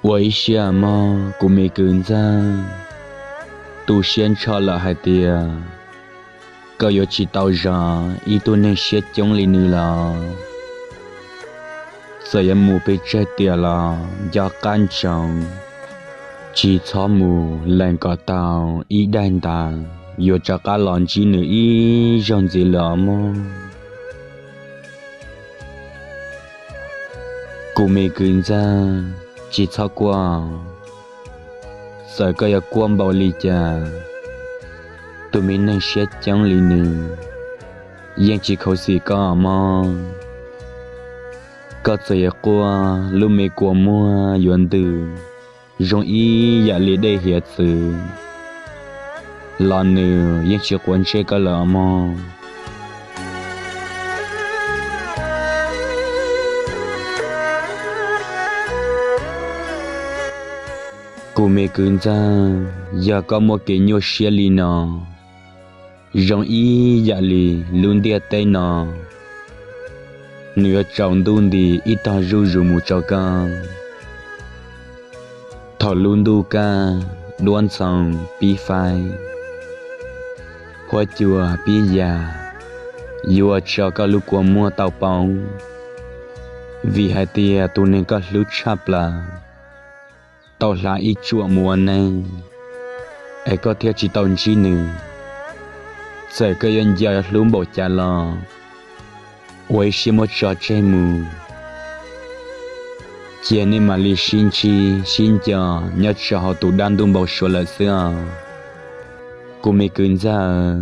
Ua ib siab mog kuv me kwv ntxawg, tu siab ntsho lawm hais tias koj yuav tsis tau zam ib tug neeg siab coob li nws los. Txawm yuav mus pes tsawg tiam los nco qab ntsoov, tsis txhob mus lees kom tau ib daim ntawv yuav rov qab los ntsib nws ib zaug ntxiv lawm os mog. Kuv me kwv ntxawg, tsis txhob quaj. Txawm koj yuav quaj npaum li cas, tus me neeg siab coob li nws yeej tsis khuv xim koj mog. Koj txawm yuav quaj lub me kua muag yuav ntws zoo ib yam li dej hiav txwv los nws yeej tsis quav ntsej koj lawm os mog. Kuv me kwv ntxawg, yog koj muaj kev nyuaj siab li no, zoo ib yam li lub ntiaj teb no nws yuav tsaus ntuj nti ib tog zuj zus mus rau koj. Thaum lub ntuj kaj, duab ntxhoo pib faib, huab cua pib ya, yuav ua rau koj lub kua muag tau poob, vim hais tias tus neeg koj hlub tshaj plaws tau hla ib tsuam mus ua neej, es koj thiaj tsis tau ntsib nws. Txawm koj yuav nco hlub npaum cas los ua ib siab muab tso tseg mus. Cia nej mam li sib ntsib sib nco nyob rau hauv tus dab ntuj npau suav lawm xwb os, kuv me kwv ntxawg.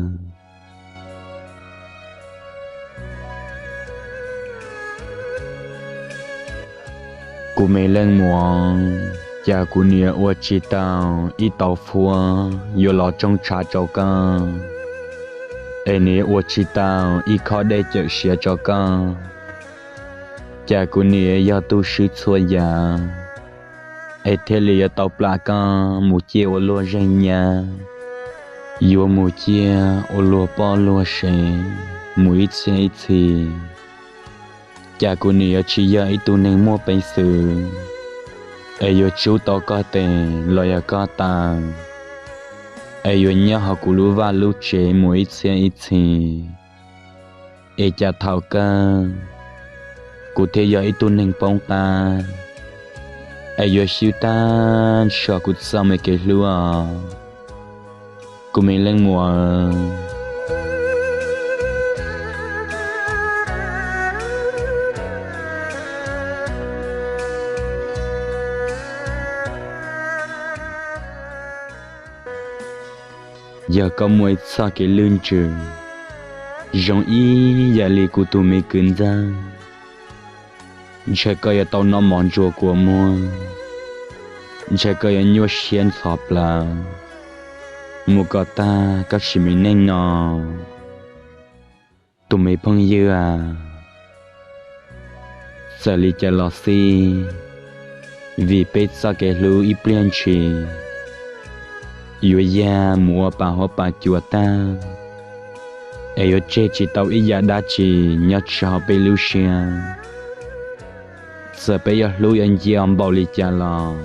Kuv me leej muam, cas kuv niam ua tsis tau ib tauv fuab yuav los rooj tshav rau koj, es nws ua tsis tau ib khob dej cawm siav rau koj. Cas kuv niam yog tub swb txhua yam, es thiaj li yuav tau plam koj mus ciaj ua luag zeej nyab, yuav mus ciaj ua luag poj luag sev mus ib txhiab ib txhis. Cas kuv niam yuav tsis yog ib tug neeg muaj peev xwm, es yuav tsub tau koj tes los yog koj taw, es yuav nyob hauv kuv lub vaj lub tsev mus ib txhiab ib txhis. Es cas thaum kawg kuv thiaj yog ib tug neeg poob qab, es yuav xyub tag nrho kuv txoj me kev hlub os, kuv me leej muam. Yog koj muaj ib txoj kev lwj ntsws zoo ib yam li kuv tus me kwv ntxawg, ntshai koj yuav tau noj mov ntsuag kua muag, ntshai koj yuav nyuaj siab ntxhov plawv mus kom tag koj sim me neej no. Tus me phooj ywg a, txawm li cas los xij, vim peb txoj kev hlub ib pliag ntshis yuav yag mus ua pas huab pas cua tag, es yuav tseg tsis tau ib yam dab tsi nyob rau hauv peb lub siab. Txawm peb yuav hlub yuav ncia npaum li cas los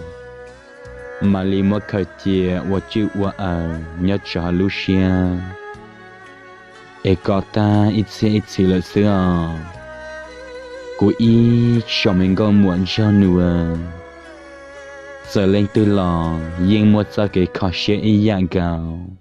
mam li muab khaws cia ua tswj ua aws nyob rau hauv lub siab, es kom tag ib txhiab ib txhis lawm xwb os. Kuv ib tsoom me nkauj muam ntsog nus, txawm leej twg los yeej muaj txoj kev kho siab ib yam nkaus.